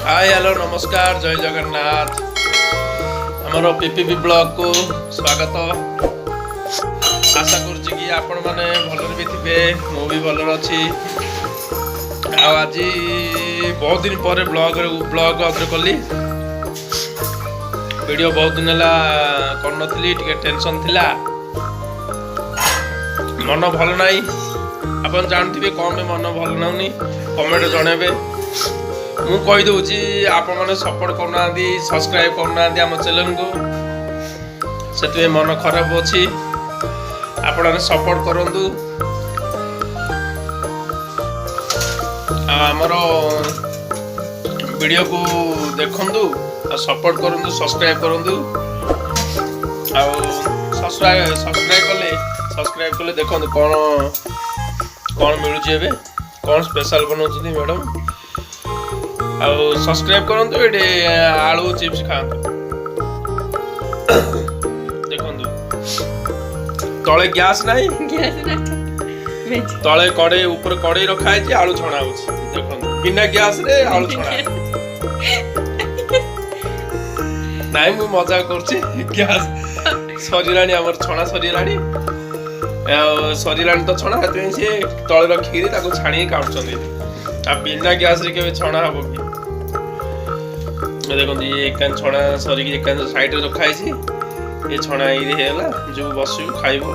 ହାଏ, hello, ନମସ୍କାର, ଜୟ ଜଗନ୍ନାଥ। ଆମର PPP ବ୍ଲଗକୁ ସ୍ୱାଗତ। ଆଶା କରୁଛି କି ଆପଣମାନେ ଭଲରେ ବି ଥିବେ, ମୁଁ ବି ଭଲରେ ଅଛି। ଆଉ ଆଜି ବହୁତ ଦିନ ପରେ ବ୍ଲଗରେ ବ୍ଲଗ ଅପଲୋଡ଼ କଲି। ଭିଡ଼ିଓ ବହୁତ ଦିନ ହେଲା କରିନଥିଲି, ଟିକେ ଟେନସନ୍ ଥିଲା, ମନ ଭଲ ନାହିଁ। ଆପଣ ଜାଣୁଥିବେ କ'ଣ ପାଇଁ ମନ ଭଲ ଲାଗୁନି, କମେଣ୍ଟ ଜଣେଇବେ। ମୁଁ କହିଦେଉଛି, ଆପଣମାନେ ସପୋର୍ଟ କରୁନାହାନ୍ତି, ସବସ୍କ୍ରାଇବ୍ କରୁନାହାନ୍ତି ଆମ ଚ୍ୟାନେଲକୁ, ସେଥିପାଇଁ ମନ ଖରାପ ଅଛି। ଆପଣମାନେ ସପୋର୍ଟ କରନ୍ତୁ ଆଉ ଆମର ଭିଡ଼ିଓକୁ ଦେଖନ୍ତୁ ଆଉ ସପୋର୍ଟ କରନ୍ତୁ, ସବସ୍କ୍ରାଇବ୍ କରନ୍ତୁ। ଆଉ ସବସ୍କ୍ରାଇବ୍ କଲେ ଦେଖନ୍ତୁ କ'ଣ କ'ଣ ମିଳୁଛି, ଏବେ କ'ଣ ସ୍ପେଶାଲ ବନାଉଛନ୍ତି ମ୍ୟାଡ଼ାମ୍। ଆଉ ସବସ୍କ୍ରାଇବ୍ କରନ୍ତୁ, ଏଠି ଆଳୁ ଚିପ୍ସ ଖାଆନ୍ତୁ। ଦେଖନ୍ତୁ, ତଳେ ଗ୍ୟାସ୍ ନାହିଁ। ଗ୍ୟାସ୍ ନା ଭେଜ୍। ତଳେ କଡ଼େଇ, ଉପରେ କଡ଼େଇ ରଖା ହେଇଛି, ଆଳୁ ଛଣା ହଉଛି। ଦେଖନ୍ତୁ, ବିନା ଗ୍ୟାସରେ ଆଳୁ ଛଣା। ନାଇଁ, ମୁଁ ମଜା କରୁଛି। ଗ୍ୟାସ୍ ସରିଲାଣି, ଆମର ଛଣା ସରିଗଲାଣି। ଆଉ ସରିଲାଣି ତ ଛଣା, ସେଥିପାଇଁ ସିଏ ତଳେ ରଖିକିରି ତାକୁ ଛାଣିକି କାଢୁଛନ୍ତି। ଆଉ ବିନା ଗ୍ୟାସରେ କେବେ ଛଣା ହବ କି? ଏ ଦେଖନ୍ତୁ, ଇଏ ଏକାନ ଛଣା ସରିକି ଏକାନ ସାଇଡରେ ରଖା ହେଇଛି। ଇଏ ଛଣା ହେଇକି ହେଇଗଲା, ଯୋଉ ବସିବୁ ଖାଇବୁ।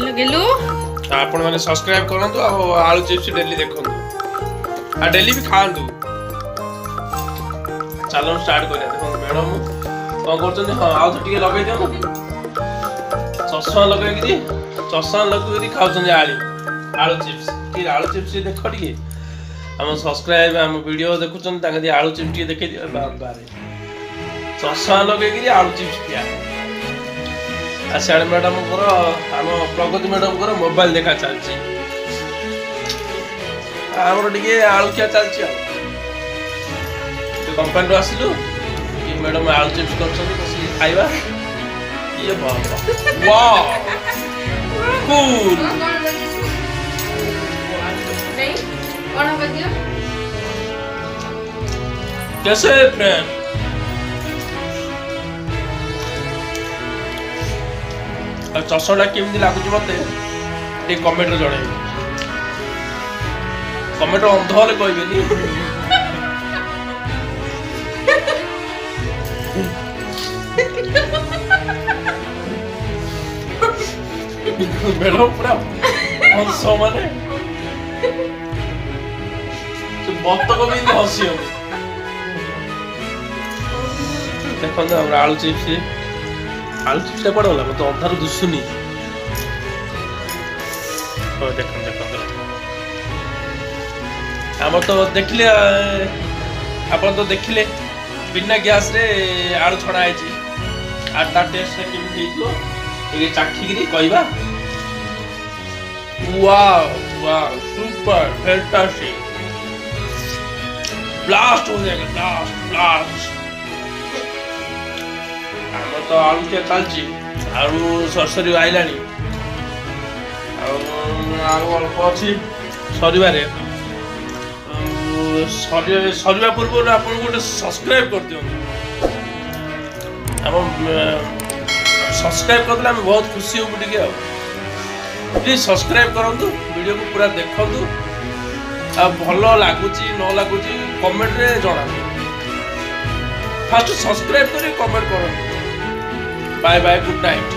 ଲଗେଇଲୁ। ଆଉ ଆପଣମାନେ ସବସ୍କ୍ରାଇବ କରନ୍ତୁ ଆଉ ଆଳୁ ଚିପ୍ସ ଡେଲି ଦେଖନ୍ତୁ ଆଉ ଡେଲି ବି ଖାଆନ୍ତୁ। ଚାଲନ୍ତୁ, ଷ୍ଟାର୍ଟ କରିବା। ଦେଖନ୍ତୁ ମ୍ୟାଡ଼ାମ କଣ କରୁଛନ୍ତି। ହଁ, ଆଉ ଟିକେ ଲଗେଇ ଦିଅନ୍ତୁ। ଚଷମା ଲଗେଇକିରି ଖାଉଛନ୍ତି ଆଳୁ ଚିପ୍ସ। ଟିକେ ଆଳୁ ଚିପ୍ସ ଦେଖ ଟିକେ। ଆମ ସବସ୍କ୍ରାଇବ, ଆମ ଭିଡ଼ିଓ ଦେଖୁଛନ୍ତି, ତାଙ୍କ ଟିକେ ଆଳୁ ଚିପ୍ସ ଟିକେ ଦେଖେଇ ଦିଅ। ବାବାରେ, ଚଷମା ଲଗେଇକିରି ଆଳୁ ଚିପ୍ସ ଖିଆ। ଆଉ ସିଆଡ଼େ ମ୍ୟାଡ଼ାମଙ୍କର, ଆମ ପ୍ରଗତି ମ୍ୟାଡ଼ାମଙ୍କର ମୋବାଇଲ ଦେଖା ଚାଲିଛି, ଆମର ଟିକେ ଆଳୁ ଖିଆ ଚାଲିଛି। ଆଉ କମ୍ପାନୀରୁ ଆସିଲୁ କି ମ୍ୟାଡ଼ାମ ଆଳୁ ଚିପ୍ସ କରିଛନ୍ତି, ବସିକି ଖାଇବା। ଇଏ ବାବା, ୱାଓ, କୁଲ। नहीं, କଣ ହବ ଦିଅ। कैसे फ्रेंड? ଆଉ ଚଷମାଟା କେମିତି ଲାଗୁଛି ମତେ ଟିକେ କମେଣ୍ଟରେ ଜଣେଇବେ। କମେଣ୍ଟ ଅନ୍ଧ ହେଲେ କହିବେନି। ମ୍ୟାଡ଼ାମ ପୁରା ହସ, ମାନେ ସେ ବତକ ବି ଏମିତି ହସିବନି। ଦେଖନ୍ତୁ ଆମର ଆଳୁ ଚିପ୍ସ। ଆଳୁ ଚିପ୍ସଟା କୁଆଡ଼େ ଗଲା? ମତେ ଅନ୍ଧାର ଦୁଶୁନି। ହଉ, ଦେଖନ୍ତୁ ଦେଖନ୍ତୁ, ଆମର ତ ଦେଖିଲେ, ଆପଣ ତ ଦେଖିଲେ ବିନା ଗ୍ୟାସରେ ଆଳୁ ଛଣା ହେଇଛି। ଆଉ ତା ଟେଷ୍ଟଟା କେମିତି ହେଇଯିବ ଟିକେ ଚାଖିକିରି କହିବା। ୱାଓ ୱାଓ, ସୁପର, ଫ୍ୟାଣ୍ଟାଷ୍ଟିକ, ବ୍ଲାଷ୍ଟ हो जाएगा, ବ୍ଲାଷ୍ଟ ବ୍ଲାଷ୍ଟ। ଆମର ତ ଆଳୁ ଖିଆ ଚାଲିଛି, ଆଳୁ ସରି ଆଇଲାଣି। ଆଉ ଆଉ ଅଳ୍ପ ଅଛି ସରିବାରେ। ଆଉ ସରିବା ପୂର୍ବରୁ ଆପଣ ଗୋଟେ ସବସ୍କ୍ରାଇବ କରିଦିଅନ୍ତୁ। ଆମ ସବସ୍କ୍ରାଇବ କରିଦେଲେ ଆମେ ବହୁତ ଖୁସି ହବୁ ଟିକେ। ଆଉ ପ୍ଲିଜ୍ ସବସ୍କ୍ରାଇବ କରନ୍ତୁ, ଭିଡ଼ିଓକୁ ପୁରା ଦେଖନ୍ତୁ। ଆଉ ଭଲ ଲାଗୁଛି ନ ଲାଗୁଛି କମେଣ୍ଟରେ ଜଣାନ୍ତୁ। ଫାଷ୍ଟ ସବସ୍କ୍ରାଇବ କରି କମେଣ୍ଟ କରନ୍ତୁ। Bye bye, good night.